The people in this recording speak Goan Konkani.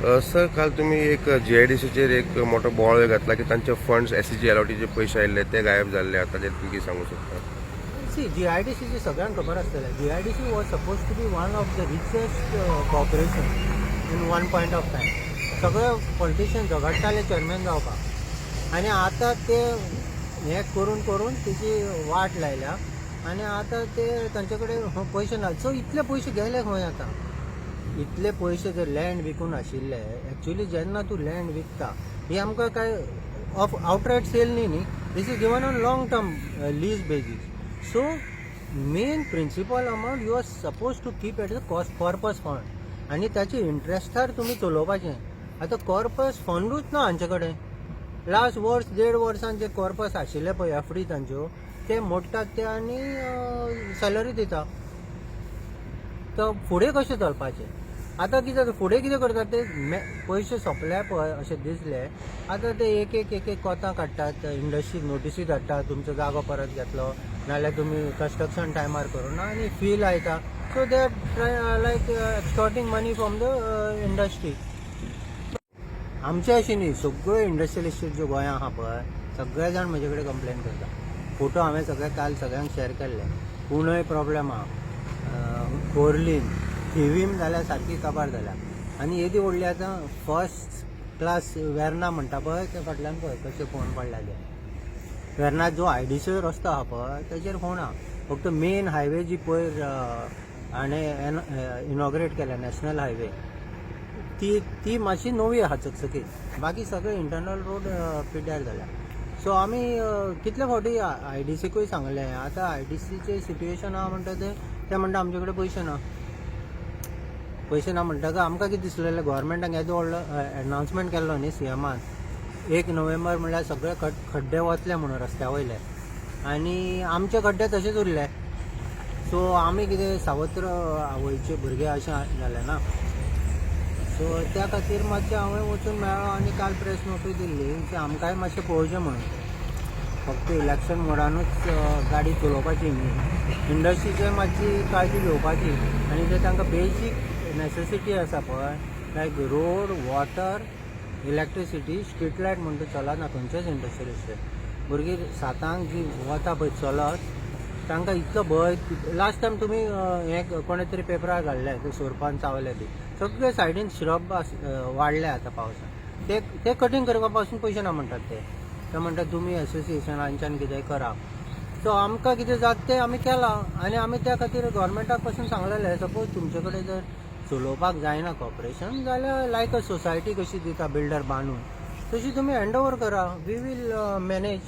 सर, काल तुमी एक जीआयडीसीचेर एक मोठो बोवाळ घातला की तांचे फंड्स, एसईजी एलओटीचे पयशे आयिल्ले ते गायब जाल्ले आतां, ताजेर तुमी कितें सांगू शकता? सी, जीआयडीसीचे सगळ्यांक खबर आसतलें. GIDC was supposed to be one of the richest corporation in one point of time. सगळे पॉलिटिशियन झगडटाले चेअरमॅन जावपाक आनी आतां ते हें करून करून तेजी वाट लायल्या आनी आतां ते तांचे कडेन पयशे ना. सो इतले पयशे गेले खंय आतां? इतले पयशे जर लँड विकून आशिल्ले, एक्चुली जेन्ना तूं लँड विकता, ही आमकां काय ऑफ आवटरायट सेल न्ही न्ही, this is given on long term lease basis. So main principal amount you are supposed to keep at the cost corpus fund आनी ताचे इंट्रस्टार तुमी चलोवपाचें. आतां कॉर्पस फंडूच ना हांचे कडेन. लास्ट वर्स देड वर्सान जे कॉर्पस आशिल्ले पळय, एफडी तांच्यो, ते मोडटात ते आनी सॅलरी दिता. तर फुडें कशें चलपाचें आतां? कितें जाता फुडें, कितें करतात ते? पयशे सोंपले पळय अशें दिसले, आतां ते एक एक एक एक कोतां काडटात, इंडस्ट्रीक नोटिसी धाडटात, तुमचो जागो परत घेतलो नाल्यार तुमी कन्स्ट्रक्शन टायमार करूं ना आनी फी लायता. So they are like extorting money from the industry. आमचे अशें न्ही, सगळ्यो इंडस्ट्रियल इस्टेट ज्यो गोंयांत आहा पळय, सगळे जाण म्हजे कडेन कंप्लेन करता. फोटो हांवें सगळे काल सगळ्यांक शेअर केल्ले. कुंडय प्रॉब्लेम आहा, खोर्लीन, थिवीम जाल्यार सारकी काबार जाल्या आनी येदी व्हडली आतां फर्स्ट क्लास वेर्ना म्हणटा पळय, ते फाटल्यान पळय कशे फोंड पडल्या ते. वेर्ना जो आयडीसीचो रस्तो आहा पळय, तेजेर फोंड आहा. फक्त मेन हायवे जी पयर हाणें इनॉग्रेट केल्या, नॅशनल हायवे, ती ती मातशी नवी आहा, चकचकीत. बाकी सगळे इंटरनल रोड पिड्ड्यार जाल्या. सो आमी कितले फावटी आयडीसीकूय सांगलें. आतां आयडीसीचें सिट्युएशन आहा म्हणटा ते ते म्हणटा आमचे कडेन पयशे ना. पयशे ना म्हणटकच आमकां कितें दिसलेलें, गोवोरमेंटान येदो व्हडलो एनाउन्समेंट केल्लो न्ही सीएमान, 1 नोव्हेंबर म्हणल्यार सगळे खड्डे वतले म्हणून रस्त्या वयले आनी आमचे खड्डे तशेच उरले. सो आमी कितें सावत्र आवयचे भुरगे अशें जालें ना. सो त्या खातीर मातशें हांवें वचून मेळ्ळो आनी काल प्रेस नोटूय दिल्ली की आमकांय मातशें पळोवचें म्हणून. फक्त इलेक्शन मोडानूच गाडी चलोवपाची न्ही, इंडस्ट्रीचेर मातशी काळजी घेवपाची आनी जे तांकां बेजीक नॅसेसिटी आसा पळय, like road, water, electricity, street light म्हणटा चलना खंयचेच इंडस्ट्रियल इस्टेट. भुरगीं 7 जी वता पळय चलत, तांकां इतलो भंय. लास्ट टायम तुमी हें कोणें तरी पेपरार घाल्लें, ते सोरपान चावले बी. सगळे सायडीन श्रब वाडले आतां पावसान. ते ते कटींग करपा पासून पयशे ना म्हणटात ते. ते म्हणटात तुमी एसोसिएशनांच्यान कितेंय करा. सो आमकां कितें जाता तें आमी केलां आनी आमी त्या खातीर गोवोरमेंटाक पासून सांगलेलें, सपोज तुमचे कडेन जर चलोवपाक जायना कॉर्पोरेशन जाल्यार लायक अ सोसायटी कशी दिता बिल्डर बांदून, तशी तुमी हँड ओवर करा, we will manage.